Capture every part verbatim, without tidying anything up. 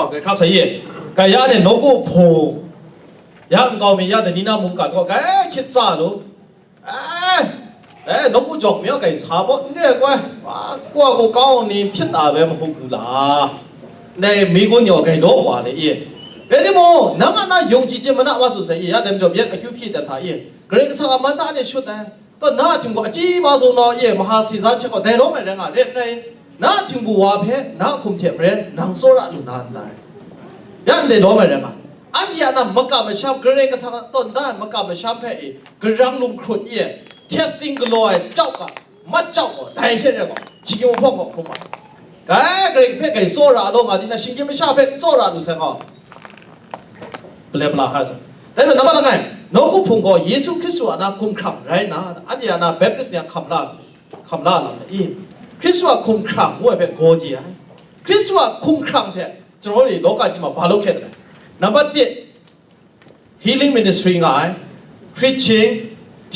Grai hkrak sai ye. Grai ya ne nawku hpung. Ya nkau mi ya dani na mungkan gaw grai hkyit tsa lu. Eh, eh, nawku jawk mi a grai sa baw n re ai koi. Wa, kua ku kau ni hpyit na bai mahu ku la. Ndai mi gun yaw grai law wa le ye. Rai timung, nang a na yungji je mana wa su sai ye. Ya dai majaw byen akyu hpyi dat hta ye. Grai Kasang a man ta ne shut ai. Taw na a htingbu achyi ma zawn naw ye, maha si za hte gaw dai lawm ai rai nga, rai nna, na a htingbu wa hpe na a hkum hte maren nang tsawra lu na ndai? Ya ndai lawm ai rai nga, anhte a na makam masham, Karai Kasang a tawn da ai makam masham hpe e, garang lunghkrut ye, testing galaw ai chau ga, mat chau gaw, dai she rai gaw, shinggyim hpawng gaw hkrum ai. Dai Karai hpe grai tsawra law nga di na, shinggyim masha hpe n tsawra lu sai gaw, Pale pala hkra sa. Dai majaw, nambat langai, nawku hpung gaw Yesu Hkristu a na hkum hkrang rai nna, anhte a na Baptist ni a hkam la, hkam la lam ai i? Hkristu a hkum hkrang ngu ai hpe gaw di ai. Hkristu a hkum hkrang hte, ကျွန်တော်တို့ လောကကြီးမှာ ဘာလုပ်ခဲ့သလဲ။ Number တစ် healing ministry ငါ ai, preaching,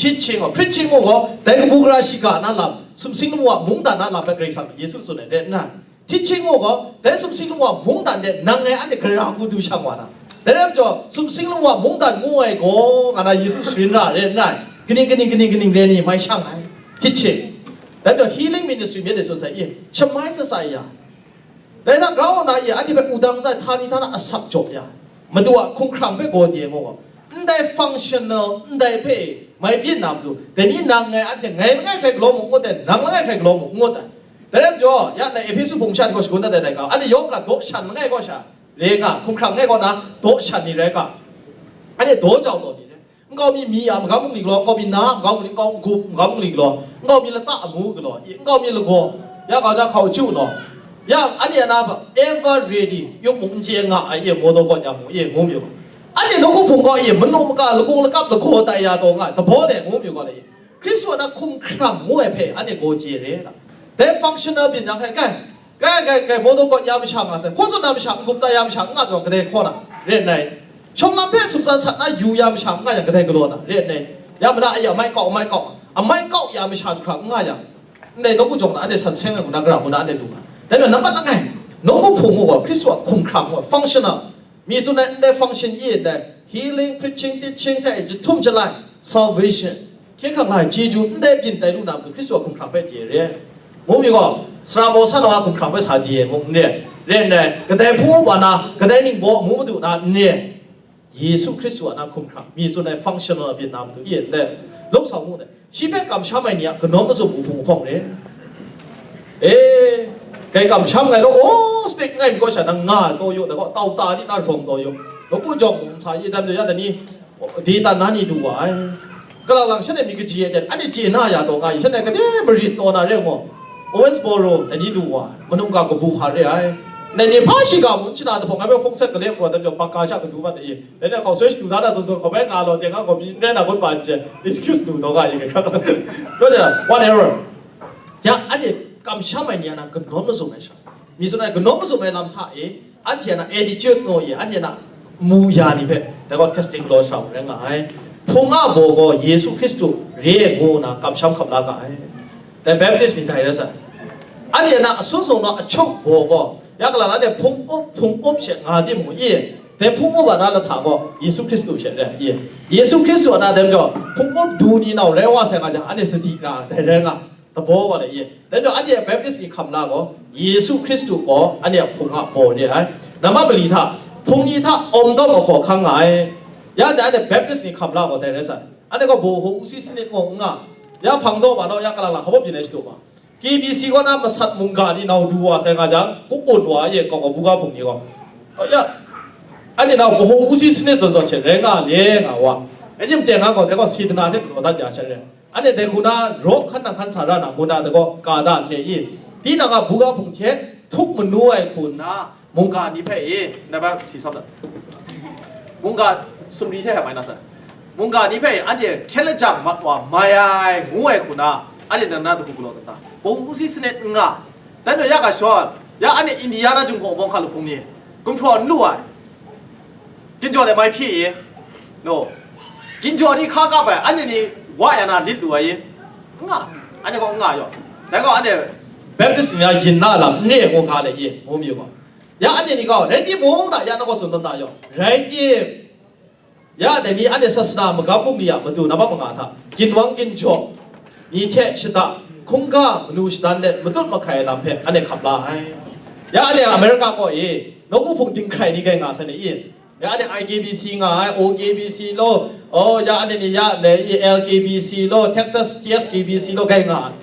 teaching, or preaching ကို dai kabu gara shiga na lam, sumsing lamu a mungdan na lam hpe Karai Kasang Yesu tsun ai rai nna, teaching ကို dai sumsing lamu a mungdan de nang ngai anhte gara hku du shang wa na. Dai rai majaw, sumsing lamu a mungdan ngu ai gaw, nga na Yesu sharin ra rai nna, kaning, kaning, kaning, kaning re ni mai shang ai, teaching. Dai majaw, healing ministry myit de tsun sai i, shamai sat sai ya. Dai hta grau na i, anhte hpe wudang zai, htani htana asak jaw ya, Madu a hkum hkrang hpe gaw de ngu gaw, ndai functional, ndai hpe mai byin na matu, dai ni nang ngai anhte ngai langai hkrai galaw mu ngut ai, nang langai hkrai galaw mu ngut ai. Dai rai majaw, ya na Ehpesu hpung masha ni gaw shagun dat ai laika, anhte yawng hkra daw shan langai kaw sha, re nga, hkum hkrang langai kaw na daw shan ni rai ga, anhte daw jau taw ni rai. Nkau mi mi a magam bungli galaw, nkau mi na a magam bungli, nkau gup magam bungli galaw, nkau mi lata amu galaw, nkau mi lagaw, ya kau na hkau chyu naw, ya anhte a na ba ever ready, yup mung n chye nga ai e, mawdaw gawn ya mu e, ngu mi gaw, anhte nawku hpung gaw e, manu maka, lakung lakap lagaw tai ya taw nga ai, dabaw de ngu mi gaw le e, Hkristu a na hkum hkrang ngu ai hpe anhte gaw chye re la. Dai functional byin jang hkai kai, Kai, kai, kai, mawdaw gawn ya masha nga sai, hkaw tsun na masha, n-gup tai ya masha n nga taw, kadai hkaw na, re nna, shawng lam hpe sumsan sat na yu ya masha n nga yang, kadai galaw na, re nna, ya mana, ya amai kau, amai kau, amai kau ya masha hkra n nga yang, ndai nawku jawng na, anhte san seng ai hku na, gara hku na, anhte lu nga. Dai majaw, nambat langai, nawku hpung mu gaw, Hkristu a hkum hkrang gaw, functional, mi tsun ai ndai function i ndai, healing, preaching, teaching hte jahtum jalai, salvation, hkye hkrang la ai chyeju ndai byin tai lu na matu, Hkristu a hkum hkrang hpe chye re. Mu mi gaw, sara maw sa na a hkum hkrang hpe sa di e mung n re, re ndai, kadai hpung up wa na, kadai ningbaw amu madu na n re, Yesu Hkristu a na hkum hkrang, mi tsun ai functional byin na matu i ndai, lawk sa mu ndai. Shi hpe kamsham ai ni a kanawn mazum hpung hpawng re. E, kai kamsham ngai law, o, stick ngai mi kaw sha nang nga ai taw yaw, da gaw tau ta di na rawng taw yaw. Nawku jawng mung sa i dan de ya da ni, di tan na ni du wa ai. Kalang lang shanhte mi kaji ai ten, anhte chye na ya taw nga i, shanhte kade marit taw na re ngu. Owensboro, dai ni du wa, manung ga kabu hpa re ai. Nai ni hpa shiga mun shana dahpawng ngai hpe hpung set gale pru ai, dai majaw, baka sha kadu mat ai. Dai ni hkau soi shadu da na zawn zawn hkau bai nga law, teng nga gaw pyi n rai na kun ma n chye, excuse lu taw nga i, ngai hkra. Kyaw jang, whatever. Ya, anhte kamsham ai ni a na kanawn mazum ai sha, mi tsun ai kanawn mazum ai lam hta e, anhte a na attitude ngu i, anhte a na mu ya ni hpe, dai gaw testing law shau rai nga ai. Hpung a baw gaw Yesu Hkristu re ai ngu nna kamsham hkam la ga ai. Dai Baptist ni dai rai sa ai. Anhte a na asun sung naw ahkyung baw gaw, ya kala la de hpung up, hpung up she nga timung i, dai hpung up a na lahta gaw Yesu Hkristu she rai i. Yesu Hkristu a na dai majaw, hpung up du ni nau rai wa sai nga jang, anhte sadi na dai rai nga, dabaw wa le i. Dai majaw, anhte a Baptist ni hkam la gaw, Yesu Hkristu gaw anhte a hpung a baw re ai. Nambat mali hta, hpung ni hta awm dawm ahkaw hkang nga ai. Ya ndai anhte Baptist ni hkam la gaw, dai rai sa ai. Anhte gaw baw hpaw usi sanit ngu n nga, ya hpang daw ma naw, ya kalang lang hkawp byin ai shadu ma. K B C kaw na masat mungga ni nau du wa sai nga jang, kuk kun wa ye, kau gaw buga hpung ni gaw. Ya, anhte nau baw hpaw usi sanit zawn zawn hte rai nga le nga wa. Anhte mten nga gaw, dai gaw Setana hte galaw dat ya sha re. Anhte dai hku na raw hkan nang hkan sa ra na ngu na, dai gaw ka da n re i? Tinang a buga hpung hte htuk manu ai hku nna, mungga ni hpe e, nai bai si sawm dat. Mungga sumri hte hpai na sa. Mungga ni hpe anhte hkyen lajang mat wa mai ai, ngu ai hku na, anhte nang na dahku galaw dat ta? Baw usi sanit n nga. Dan daw ya ga shawn, ya anhte India na Jinghpaw bawng hka lahpung ni, gumhpraw n lu ai. Ginjaw dai mai hpyi i? No. Ginjaw ni hka kap ai, anhte ni wa ya na lit lu ai i? N nga. Anhte gaw n nga yaw. Dai gaw anhte Baptist ni na yin na lam n re ai ngu ga le i? Ngu mi gaw. Ya anhte ni gaw, rai timung hta, ya na gaw tsun tawn ta yaw. Rai tim, ya dai ni anhte sasana magam bungli a matu nambat manga hta, ginwang ginjaw ni hte shada, hkungga manu shadan let matut mahkai ai lam hpe anhte hkap la ai. Ya anhte America kaw e, nawku hpung dinghkrai ni gai nga sai ni i? Ya anhte I K B C nga ai, O K B C law, oh, ya anhte ni ya le i, L K B C law, Texas T S K B C law gai nga ai.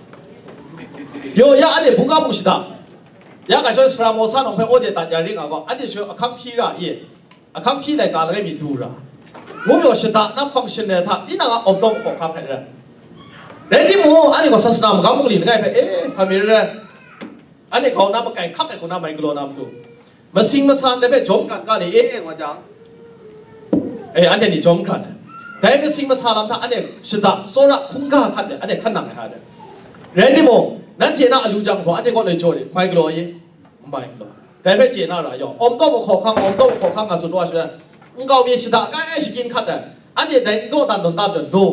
Yo, ya anhte buga hpung shada. Ya ga shawng sara mawsa nawng hpe aw de dat ya ring a gaw, anhte shawng ahkang hpyi ra i? Ahkang hpyi laika langai mi du ra. Ngu maw, shada na function ai hta, tinang a awm taw hkaw hkang hkrai rai. Rai timung, anhte gaw sasana magam bungli langai hpe, eh, hpa mi rai rai. Anhte grau na makai hkap ai hku na mai galaw na matu. Masing masa ndai hpe jawm hkran ga le, eh, nga jang. Eh, anhte ni jawm hkran ai. Dai masing masa lam hta anhte shada, tsawra, hkungga hkat de, anhte hkan nang ai hta de. Rai timung, nanhte na alu jang hpaw, anhte kaw loi jaw de, mai galaw i? N mai galaw. Dai hpe chye na ra yaw, awm taw mahkaw hkang, awm taw mahkaw hkang nga tsun wa shada, nkau mi shada kai ai shagyin hkat ai, anhte dai n dawdan tawn tam tawn, no.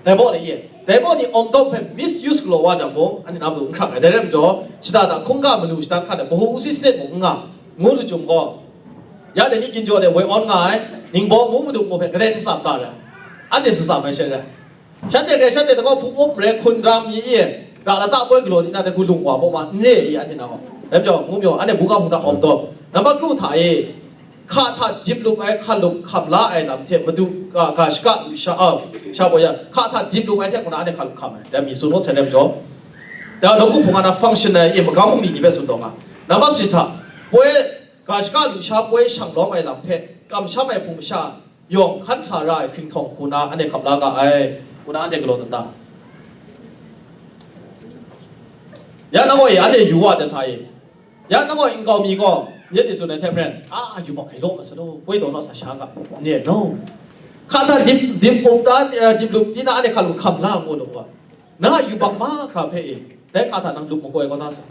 Dai baw ni e, dai baw ni awm taw hpe misuse galaw wa jang mung, anhte na matu n hkrak ai. Dai rai majaw, shada hta hkungga manu shada hkat ai, mahu usi sanet mung n nga, ngu lu chyum gaw, ya dai ni ginjaw de woi awn nga ai, ningbaw mu madu mu hpe kadai shatsam ta rai, anhte shatsam ai she rai. Shanhte hkrai shanhte dagaw hpung up rai hkun dram mi e, ra lata poi galaw ni na dai hku lung wa baw ma n re i, anhte na gaw. Dai majaw, ngu maw, anhte buga hpung hta awm taw, nambat kru hta e, hka hta dip lup ai hkalup hkam la ai lam hte madu, ga, ga shaka lu sha, a, sha baw ya, hka hta dip lup ai hte hkuna anhte hkalup hkam ai, dai mi tsun maw sai rai majaw, dai nawku hpung a na function ai e, magam bungli ni hpe tsun taw nga. Nambat shi hta, poi, ga shaka lu sha poi shang lawm ai lam hte, kamsham ai hpung masha, yawng hkan sa ra ai hkringhtawng hku na anhte hkap la ga ai, hku na anhte galaw dat ta? Ya na gaw e, anhte yu wa dan hta e. Ya na gaw e, nkau mi gaw, myit ni tsun ai hte maren, a, yubak ai law mat sa law, poi taw na sa sha ga, n re no. Hka hta dip, dip up ta, eh, dip lup ti na anhte hkalup hkam la ngu lu gaw, na a yubak mahkra hpe e, dai hka hta nang lup makoi kau da sa.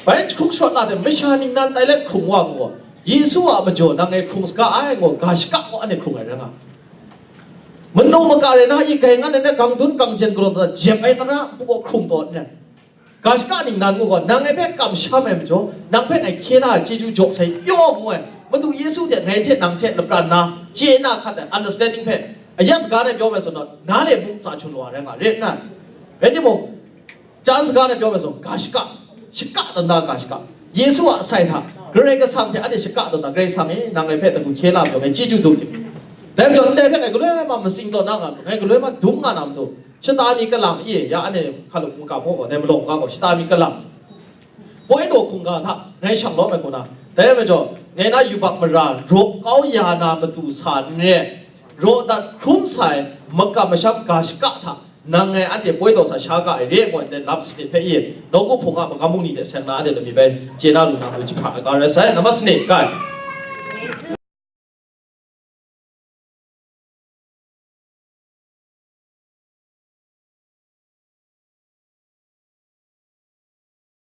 Bai jahkrum sharawt la de, masha ningnan tai let hkrung wa mu gaw, Yesu a majaw nang e hkrung saga ai ngu, ga shaka gaw anhte hkrung ai rai nga. Manu maka rai na i gai ngan ai na gang dun gang jen galaw da, jep ai tara npu gaw hkrung taw n rai. Ga shaka ningnan ngu gaw, nang e hpe kamsham ai majaw, nang hpe ngai hkye la ai chyeju jaw sai yaw ngu ai, Madu Yesu hte ngai hte nang hte lapran na, chye na hkat ai understanding hpe, ayat saga na pyaw ai zawn, na le mung tsa chun wa rai nga, rai nna, rai timung, Chan saga na pyaw ai zawn, ga shaka, shaka tawn da ga shaka. Yesu a asai hta, Karai Kasang hte anhte shaka tawn da, Karai Kasang e, nang ngai hpe dai hku hkye la pyaw, ngai chyeju dum tim. Dai majaw, ndai hpe ngai galoi ma matsing tawn na nga, ngai galoi ma dum nga na matu, shata mi kalang e, ya anhte hkalup n kam gaw, dai malawng ga gaw, shata mi kalang. Poi daw hkungga hta, ngai shang lawm ai hku na, dai majaw, ngai na yubak mara, raw kau ya na matu sa n re, raw dat hkrum sai, makam masham ga shaka hta, nang ngai anhte poi daw sa sha ga ai re ai gaw, ndai lam sanit hpe i, nawku hpung a magam bungli hte seng na anhte lami bai chye na lu na matu jahpra ai ga rai sai, nambat sanit, kai.